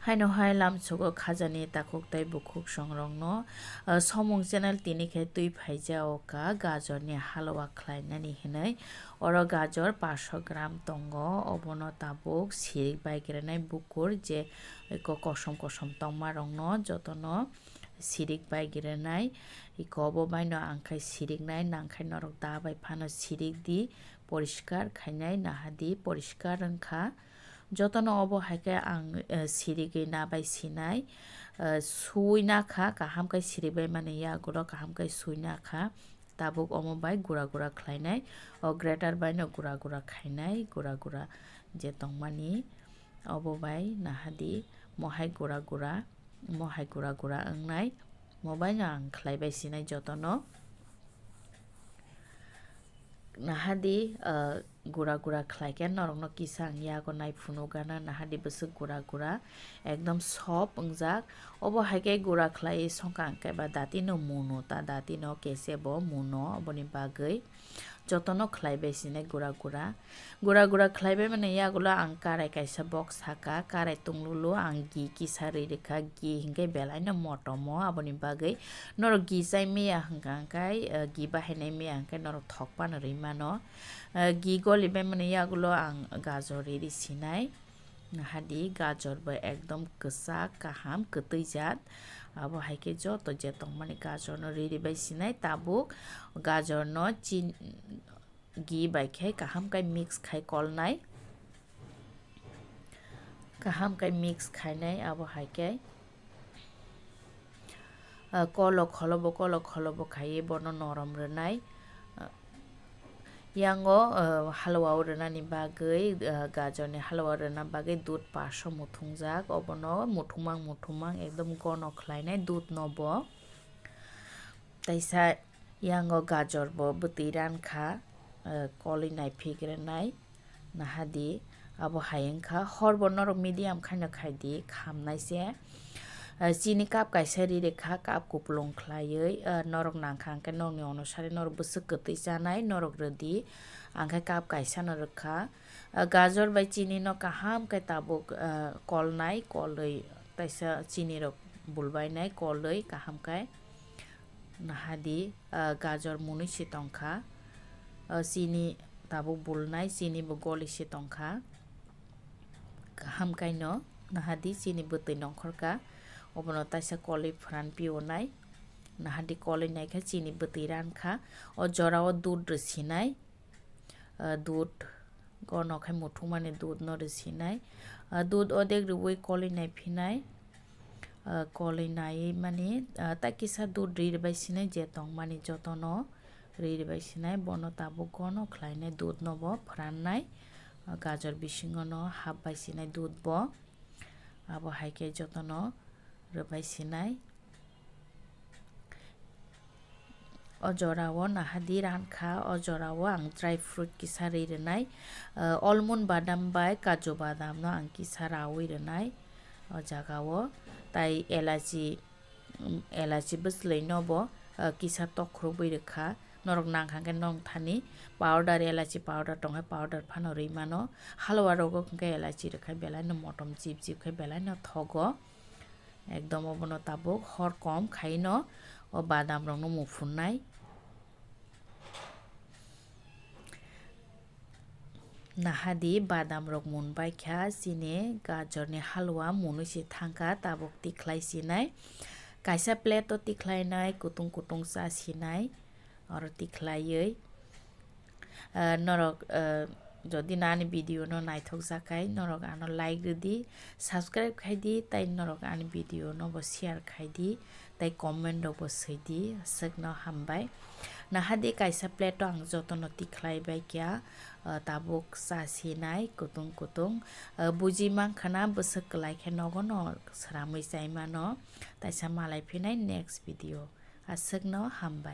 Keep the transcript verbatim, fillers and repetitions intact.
Haino hai lamsogo khajani takhuk tei bukhuk songrokno, ah, Somung channel tini khe twi phaijao ka gajorni halwa khlainani hinwi. Oro gajor paanch sho gram tongo, obono tabuk sirik bai grenai bukur je eko kosom kosom tongma rokno jotono sirik bai grenai. Eko obo baino ang khai siriknai, nang khai norok da bai phano sirik di, poriskar khainai, naha di poriskar wngkha. Jotono obo hai khe ang, eh, sirigwi na bai sinai, eh, sui na kha, kaham khe sirigbai mani yagulo kaham khe sui na kha. Tabuk omo bai gura gura khlainai, o grater bai no gura gura khainai, gura gura je tongmani obo bai naha di mohai gura gura, mohai gura gura wngnai, mo bai no ang khlai bai sinai jotono. Naha di, ah, gura gura khlai khe norokno kisa ang yago nai phunuk gana, naha di bwswk gura gura, ekdom soft wngjak. Obo hai khe gura khlai songkha ang khe ba dati no muno, ta dati no kese bo muno, oboni bagwi jotono khlai bai sinai gura gura. Gura gura khlai bai mani yagulo ang karai kaisa box saka, karai tunglulu ang gi kisa ri rikha, gi hinkhe belai no motom o, aboni bagwi norok gi chai maya hwnkha hwnkhe, eh, gi bahainai maya hwnkhe norok thok phano ri mano. Eh, gi goli bai mani yagulo ang gajor ri ri sinai. Naha di gajor bo ekdom kwchak, kaham, kwtwi jat. Abo hai khe joto je tongmani gajor no ri ri bai sinai. Tabuk gajor no chin-, gi bai khe kaham khe mix khai kolnai. Kaham khe mix khainai abo hai khe. Ah, kolo kholobo, kolo kholobo khaiwi bono norom rwnai. Ah, yango, ah, halwa o rwnani bagwi, ah, gajorni halwa rwna bagwi dudh paanch sho muthungjak, obono muthungmang muthungmang ekdom gono khlainai dudh no bo. Taisa yango gajor bo bwtwi rankha, ah, kolwi naiphikrwnai. Naha di, abo hai wngkha, hor bo norok medium khaino khai di, khamnai se. Ah, chini cup kaisa ri rikha, cup kupulung khlaiwi, ah, norok nangkha hwnkhe norokni onusari norok bwswk kwtwi chanai, norok rwdi, ang khe cup kaisa no rwkha. Ah, gajor bai chini no kaham khe tabuk, ah, kolnai, kolwi taisa chini rok bulbainai, kolwi kaham khe. Naha di, ah, gajor munui se tongkha. Ah, chini tabuk bulnai, chini bo goli se tongkha. Kaham kaino, naha di chini bwtwi nongkhorkha. Obono taisa kolwi phran pionai. Naha di kolwi naikhe chini bwtwi rankha. O jorao dudh rwsinai. Ah, dudh gono khai muthungmani dudh no rwsinai. Ah, dudh odek rwui kolwi naiphinai. Ah, kolwi nai mani, ah, ta kisa dudh ri rwbai sinai je tongmani jotono ri rwbai sinai, bono tabuk gono khlainai dudh no bo phrannai. Ah, gajor bisingo no hapbai sinai dudh bo. Abo hai khe jotono rwbai sinai. O jorao naha di rankha, o jorao ang dry fruit kisa ri rwnai. Ah, almond badam bai kaju badam no ang kisa rawi rwnai. O jagao tai elachi, um, elachi bwslwi no bo, ah, kisa tokhorogwi rwkha. Norok nangkha khe nongthani powder, elachi powder tongkhe powder phano rwi mano. Halwa rogo hwnkhe elachi rwkha belai no motom chip chip khe belai no thogo. Ekdom obono tabuk hor kom khaino o badam rokno muphunai. Naha di badam rok munbai kha, chini gajor ni halwa munui se thangkha, tabuk tikhlai sinai. Kaisa plate o tikhlai nai, kutung kutung cha sinai, oro tikhlaiwi. Ah, norok, ah, jodi no ani video no naithok jak khai, norok ano like rwdi, subscribe khai di, tai norok ani video no bo share khai di, tai comment rok bo swi di, aswk no hambai. Naha di kaisa plate o ang joto no tikhlai bai kha, ah, tabuk cha sinai kutung kutung, ah, buji mankha na bwswk kwlai khe nogo no swramwi chai mano, taisa malai phinai next video, aswk no hambai.